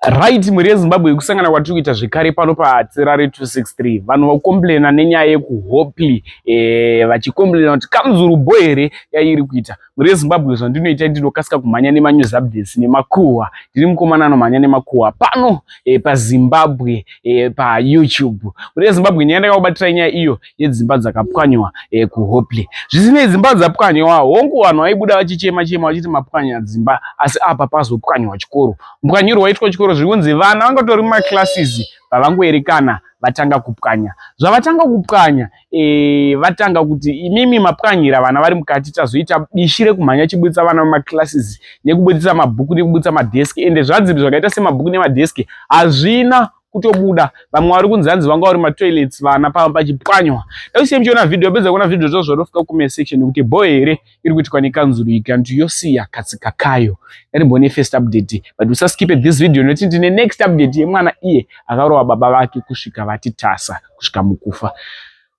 Right, mhuri yeZimbabwe, kusangana kwatiri kuita zvekare pano paTsirari 263. Vanhu vakomplena nenyaya yekuHopley, vachikomplena kuti kanzuru bho here yairi kuita. Mhuri yeZimbabwe, zvandinoita, ndinokasika kumhanya nemanews updates nemakuhwa. Ndiri mukomana anomhanya nemakuhwa pano paZimbabwe paYouTube. Mhuri yeZimbabwe, nyaya ndakakubatira nyaya iyo yedzimba dzakapwanywa kuHopley. Zvisinei, dzimba dzapwanywa, hongu, vanhu vaibuda vachichema chema vachiti mapwanya dzimba, asi apa pazopwanywa chikoro. Mupwanyiro waitwa chikoro, zviri kunzi vana vangatori mumaclasses, pavangoerekana vatanga kupwanya. Zvavatanga kupwanya, vatanga kuti imimi mapwanyira vana vari mukati. Tazoita bishi rekumhanya chibudisa vana mumaclasses nekubudisa mabhuku nekubudisa madheski. Ende zvanzi zvakaita semabhuku nemadheski hazvina kutobuda. Vamwe vari kunzi hanzi vanga vari matoilets vana pachipwanywa. Dakusiye muchiona vhidhiyo. Pedza kuona vhidhiyo, zvozvanofika comment section kuti bho here iri kuitwa nekanzuru iyi, kana kuti yosiya katsika kayo. Ngatimbone first update, but usaskipe this video nekuti ndine next update yemwana iye akarova baba vake kusvika vati tasa kusvika mukufa.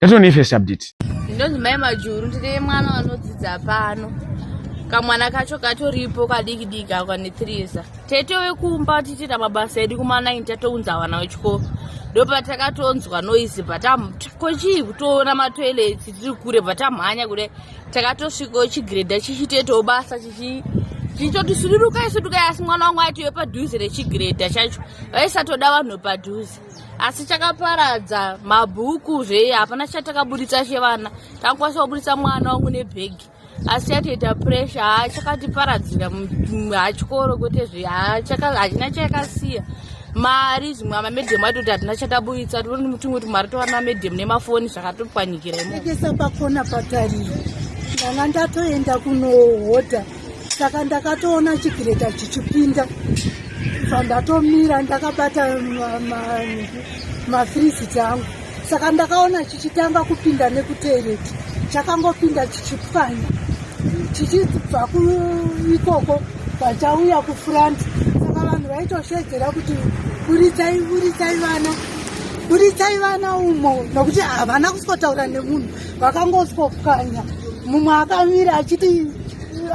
Ndatone first update. Ndinonzi Mai Majuru, ndine mwana anodzidza pano. Kamwana kacho katoripo kadiki diki ako, kane 3 years. Tete wekumba tichiita mabasa edu kuma9, tatounza vana vechikoro, ndopatakatonzwa noise. Kochii kutoona matoilets tiri kure, bvatamhanya kudai, takatosvikawo chigiredha chichitoitawo basa, chichitoti sudurukai, sudukai, asi mwana wangu aitove padhuze nechigiredha chacho. Vaisatoda vanhu padhuze, asi chakaparadza mabhuku zve. Hapana chatakaburitsa chevana, takakwanisa kuburitsa mwana wangu nebhegi, asi chatoita pressure. Ha, chakatiparadzira hachikoro kwete zve. Hachina chakasiya mari. Zvimwe amamedhemu aitoti hatina chataburitsa, tingoti mari towana mamedhemu nemafoni zvakatopwanyikira imo. Tekesa pakona patariro, ndanga ndatoenda kunohodha, saka ndakatoona chigreda chichipinda. Bva ndatomira ndakabata mafiriziti angu. Saka ndakaona chichitanga kupinda nekutoilet. Chakangopinda chichipwanya, chichibva ikoko bvachauya kufront. Saka vanhu vaitoshedzera kuti buritsai, buritsai vana, buritsai vana umo, nokuti havana kusikotaura nemunhu, vakangosvopwanya. Mumwe akamira achiti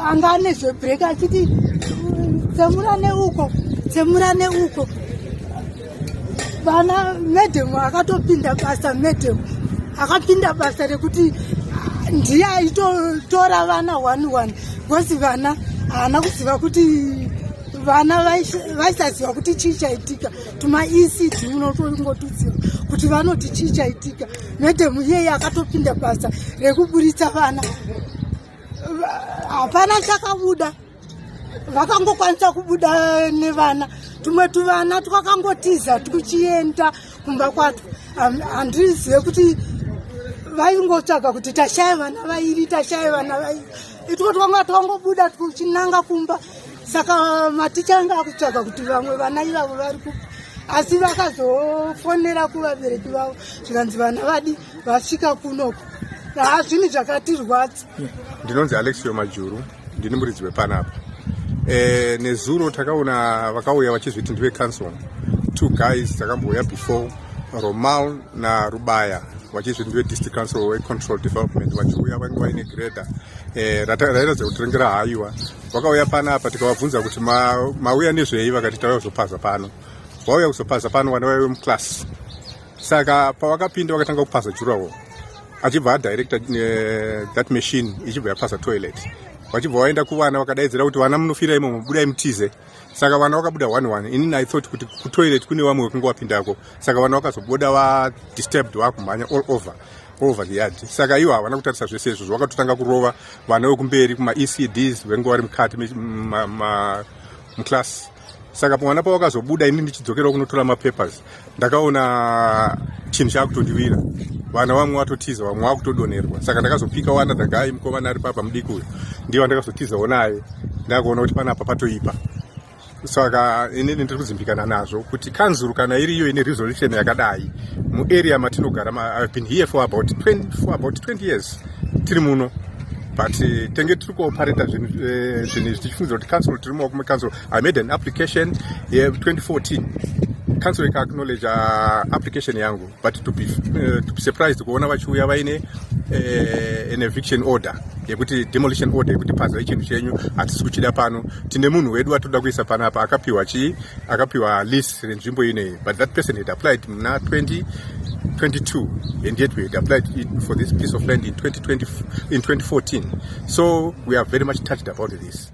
anga ane zvebreak, achiti tsemura neuko, tsemura neuko. Vana madam akatopinda basa, madam akapinda basa rekuti ndiye aitotora vana one one, because vana haana kuziva kuti vana vaisaziva kuti chii chaitika. Tuma ECD unotongotuziva kuti vanoti chii chaitika. Madam iyeye akatopinda basa rekuburitsa vana. Hapana chakabuda, vakangokwanisa kubuda nevana. Tumwe tuvana twakangotiza tuchienda kumba kwatwo. Handizive kuti vaingotsvaga kuti tashaya vana vairi, tashaya vana vairi. Itwo twanga twangobuda tuchinanga kumba. Saka maticha anga akutsvaga kuti vamwe vana ivavo vari kupi, asi vakazofonera kuvabereki vavo, zvikanzi vana vadi vasvika kunoko. Haa, zvinhu zvakatirwadza. Ndinonzi Alexio Majuru, ndini muridzi wepanapa. Nezuro takaona vakauya vachizviti ndive council, two guys takambouya before, Romal naRubaya, vachizviti ndive district council wecontrol development. Vachiuya vange vaine grader rairatidza kuti ringe rahaiwa. Vakauya panapa, tikavabvunza kuti mauya nezvei? Vakati tauya kuzopaza pano. Vauya kuzopaza pano, vana vaive muclass. Saka pavakapinda vakatanga kupaza durawall, achibva adirecta that machine, ichibva yapaza toilet. Vachibva vaenda kuvana, vakadaidzira kuti vana munofira imomo, budai mutize. Saka vana vakabuda one one. Inini I thought kuti kutoilet kune vamwe vekunge vapindako. Saka vana vakazobuda vadisturbed, vakumhanya all over the yard. Saka ivo havana kutarisa zvese izvozvo, vakatotanga kurova vana vekumberi kuma-ECDs venge vari mukati muclass. Saka mwana pavakazobuda, ini ndichidzokerawo kunotora mapapers, ndakaona chinhu chaakutondiwira. Vana vamwe vatotiza, vamwe vakutodonherwa. Saka ndakazopika another guy, mukomana ari papa mudiki uyu, ndiye wandakazotizawo naye. Ndakuona kuti panapa patoipa. Saka inini ndiri kuzimbikana nazvo kuti kanzuru kana iriyo ine resolution yakadai muarea matinogara. I've been here for about 20 years tiri muno, but tenge tiri kuoperata zvinhu izvi tichifungidzira kuti council tiri mumaoko mecouncil. I made an application ye2014, council ika-acknowledge application yangu, but to be surprised kuona vachiuya vaine an eviction order. yekuti demolition order yekuti pazai chinhu chenyu, hatisi kuchida pano, tine munhu wedu watoda kuisa panapa, akapiwa chii, akapiwa lease renzvimbo ineyi. But that person had applied muna 2022 and yet we had applied for this piece of land in 2020, in 2014. So we are very much touched about this.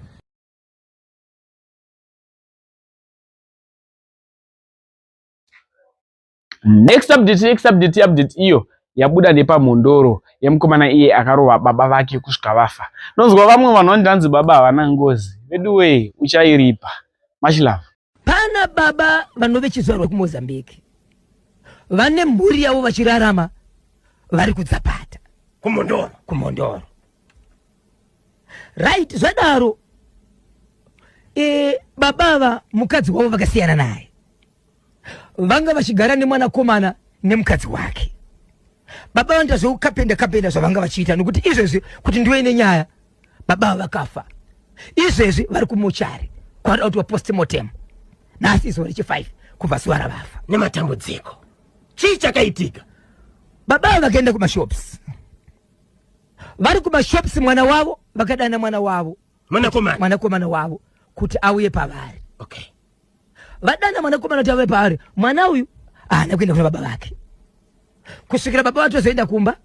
Next update, next update, update iyo yabuda nepamhondoro yemukomana iye akarova baba vake kusvika vafa. Nonzwa vamwe vanhu vanoti hanzi baba havana ngozi. Veduwee, uchairipa. Much love. Pana baba vanove chizvarwa kuMozambique vane mhuri yavo vachirarama vari kuDzapata kuMhondoro. KuMhondoro, right. Zvadaro, baba ava mukadzi wavo vakasiyana naye, vanga vachigara nemwanakomana nemukadzi wake. Baba vanoita zvekukapenda kapenda zvavanga vachiita, nokuti izvezvi kuti ndiwe nenyaya, baba ava vakafa, izvezvi vari kumochari kwada kuti wapostmortem. Nhasi izuva rechi5 kubva zuva ravafa. Nematambudziko, chii chakaitika? Baba ava vakaenda kumashops, vari kumashops mwana wavo vakadana mwana wavo. Mwanakomana. Mwanakomana wavo kuti auye pavari. Vadana mwanakomana kuti auye pavari, mwana uyu haana kuenda kuna baba vake kusvikira baba vatozoenda kumba.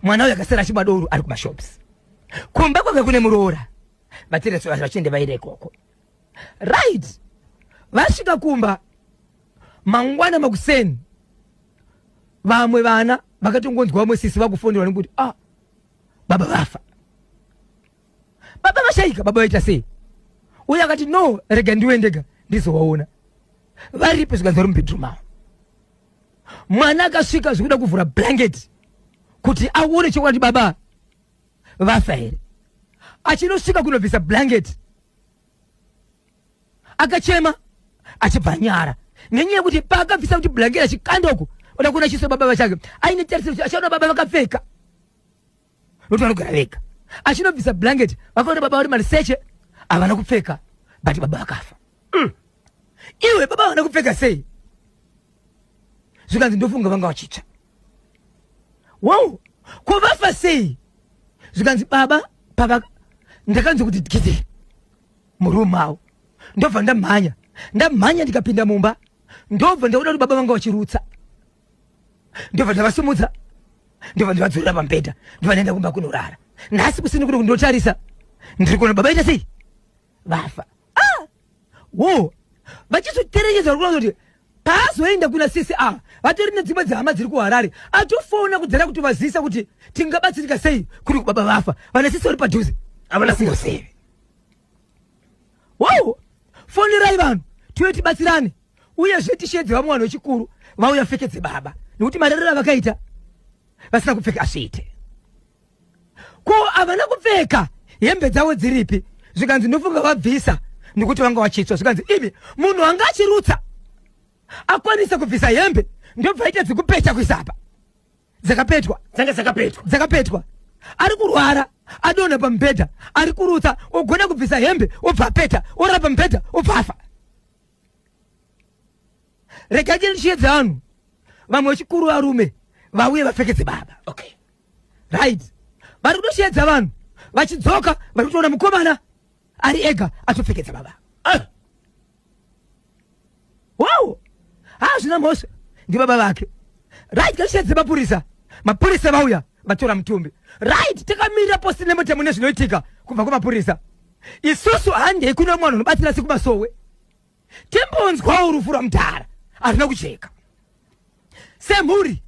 Mwana uyu akasara achimwa doro ari kumashops. Kumba kwanga kune muroora, vatereso vachiende vaenda ikoko, right. Vasvika kumba mangwana makuseni, vamwe vana vakatongonzwa vamwe sisi vakufonderwa nekuti, ah, baba vafa, baba vashaika, baba vaita sei? Uye akati, no, rega ndiwe ndega ndizovaona varipi. Zvikanzi vari mubedroom avo. Mwana akasvika zvikuda kuvhura blanket kuti aone chokwadi baba vafa here. Achinosvika kunobvisa blanket, akachema achibva anyara nenyaya yekuti paakabvisa kuti blanket achikanda uku oda kuona chiso baba vachake, aine tarisiro kuti achaona baba vakapfeka, nokuti vanogara vega. Achinobvisa blanket, vakaona baba vari mariseche, havana kupfeka, but baba vakafa. Iwe, baba havana kupfeka sei? Zvikanzi, ndofunga vanga vachitsva. Wow, ko vafa sei? Zvikanzi, baba pava ndakanzwa kuti gidi murumu mavo, ndobva ndamhanya, ndamhanya ndikapinda mumba, ndobva ndaona kuti baba vanga vachirutsa, ndobva ndavasimudza, ndobva ndavadzorera pamubhedha, ndobva ndaenda kumba kunorara. Nhasi kusini kuti kundotarisa, ndiri kuona baba ita sei, vafa. Ah, wo vachizoterenyedza vari kuona kuti paazoenda kuna sisi ava vatori nedzimwe dzehama dziri kuHarare, atofona kudzera kuti vazivisa kuti tingabatsirika sei kuri kubaba vafa. Vana sisi vari padhuze havana singozivi. Wow, fonerai vanhu tiuye tibatsirane, uyezve tishedze vamwe vanhu vechikuru vauya pfekedze baba, nekuti marariro avakaita vasina kupfeka asviite. Ko havana kupfeka, hembe dzavo dziripi? Zvikanzi, ndofunga vabvisa nekuti vanga vachitsva. Zvikanzi, imi, munhu anga achirutsa akwanisa kubvisa hembe, ndobva aita dzekupeta kuisa apa, dzakapetwa. Dzanga dzakapetwa. Dzakapetwa. Ari kurwara, adonha pamubhedha, ari kurutsa, ogona kubvisa hembe, obva apeta, orara pamubhedha, obva afa. Regai tichiedza vanhu vamwe vechikuru, varume vauye vapfekedze baba. Right, vari kutosheedza vanhu, vachidzoka vari kutoona mukomana ari ega atopfekedza baba. Ah. Wow, hazvina mhosva, ndibaba vake. Right, kasheedze mapurisa, mapurisa vauya vatora mutumbi. Right, takamirira postmortem nezvinoitika kubva kumapurisa. Isusu handei kune mwana unobatsira sekumasowe, timbonzwawo rufu rwamudhara harina kucheka semhuri.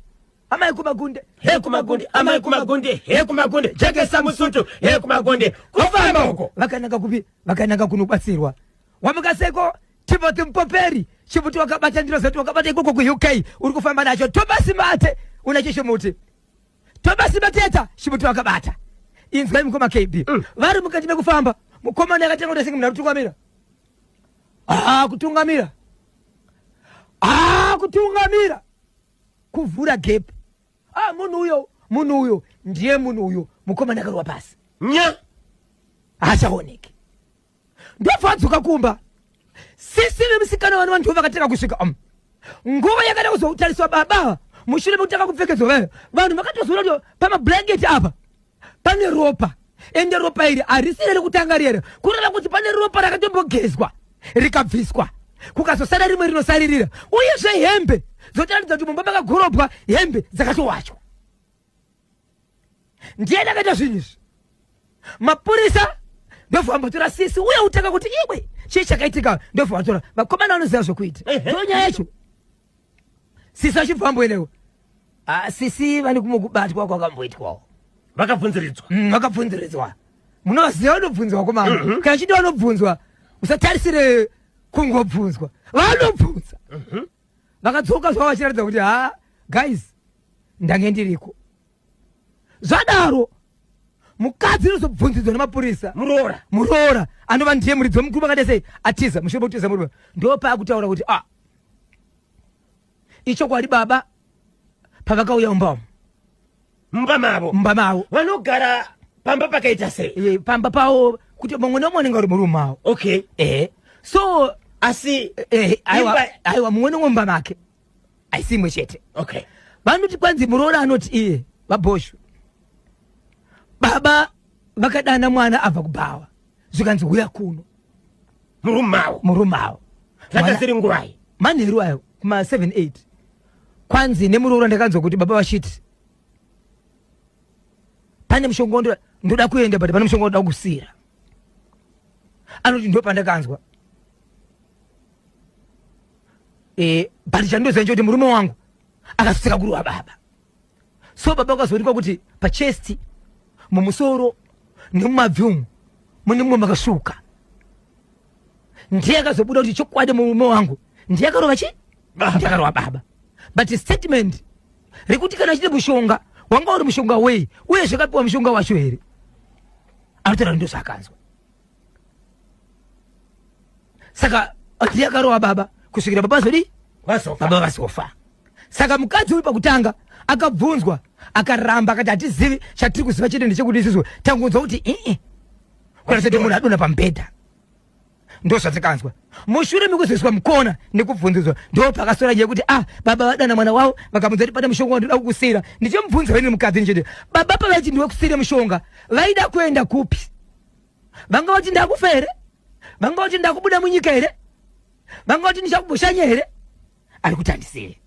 Amai kumagunde. He kumagunde, amai kumagunde, he kumagunde, jekesa musutu, he kumagunde, kufamba uko. Vakanaka kupi? Vakanaka kunobatsirwa. Wamukaseko Timothy Mupoperi, chimuti wakabata, ndiro zati wakabata ikoko kuUK, uri kufamba nacho. Thomas Mate, unacho chimuti. Thomas Mateta, chimuti wakabata. Inzwai mukoma KB. Vari mukati mekufamba, mukomana akatanga kuita senge munhu ari kutungamira. Ah, kutungamira, ah, kutungamira kuvhura gap. Ah, munhu uyo, munhu uyo ndiye munhu uyo. Mukomana akarwa pasi. Nya. Haachaoneki. Ndobva adzoka kumba, sisi vemusikana vano vanhu vakatanga kusvika nguva yakada kuzotariswa baba mushure mekutanga kupfekedzwa vayo. Vanhu vakatozoona kuti pamablanketi apa pane ropa. Ende ropa iri harisiri rekutanga riya, kureva kuti pane ropa rakatombogezwa rikabviswa, kukazosara rimwe rinosaririra. Uyezve hembe dzotaridza kuti mumba makagorobwa, hembe dzakatowachwa. Ndiyani akaita zvinhu izvi? Mapurisa ndobva vambotora sisi uye utanga kuti, iwe, chii chakaitika? Ndobva vatora vakomana vanoziva zvokuita. Ndo nyaya yacho. Sisi achibva amboendewo. Ah, sisi vane kumwe kubatwa kwakamboitwawo. Vakabvunziridzwa. Vakabvunziridzwa. Munovaziva, vanobvunzwa vakomana. Kana chiti vanobvunzwa, usatarisire kungobvunzwa, vanobvunza. Vakadzoka zvavo vachiratidza kuti, ha guys, ndange ndiriko. Zvadaro mukadzi inozobvunzidzwa nemapurisa. Muroora. Muroora anova ndiye muridzi wemukuru vakadai sei atiza mushure mekutiza murume, ndo paakutaura kuti, a ichokwadi, baba pavakauya mumba umu. Mumba mavo. Mumba mavo. Vanogara pamba pakaita sei? Pamba pavo kuti mumwe nemumwe anenge ari murume mavo. So Asi aiwa, aiwa, mumwe nemumwe mumba make, haisi imwe chete. Vanoti kwanzi muroora anoti iye vabhoshu baba vakadana mwana abva kubhawa, zvikanzi huya kuno. Murume mavo. Murume mavo. Zvanga ziri nguvai? Manheru ayo, kuma 7 8. Kwanzi nemuroora, ndakanzwa kuti baba vachiti pane mushonga ndoda kuenda, but pane mushonga ndoda kusiyira. Anoti ndo pandakanzwa but chandoziva nchekuti murume wangu akasvika kurova baba. So baba vakazoonekwa kuti pachest, mumusoro nemumabvi umu mune mumwe makasvuka. Ndiye akazobuda kuti chokwadi murume wangu ndiye akarova chi Baba. Ndiye akarova baba. But statement rekuti kana achite mushonga wanga uri mushonga wei, uye zvakapiwa mushonga wacho here, anotaura ndo zvaakanzwa. Saka ndiye akarova baba kusvikira baba azodii? Vazofa. Baba vazofa. Saka mukadzi uyu pakutanga akabvunzwa akaramba, akati hatizivi, chatiri kuziva chete ndechekuti isusu tangonzwa kuti ii kuratidza kuti munhu adonha pamubhedha. Ndo zvatikanzwa. Mushure mekuzoiswa mukona nekubvunzidzwa, ndo pakasora nyaya yekuti, ah, baba vadana mwana wavo vakamudza kuti pane mushonga wandoda kukusiyira. Ndichimubvunza ini mukadzi ndichiti, baba pavaiti ndiwe kusiyira mushonga, vaida kuenda kupi? Vanga vati ndakufa here? Vanga vati ndakubuda munyika here? Vanga vati ndichakumboshanya here? Ari kuti handisiye.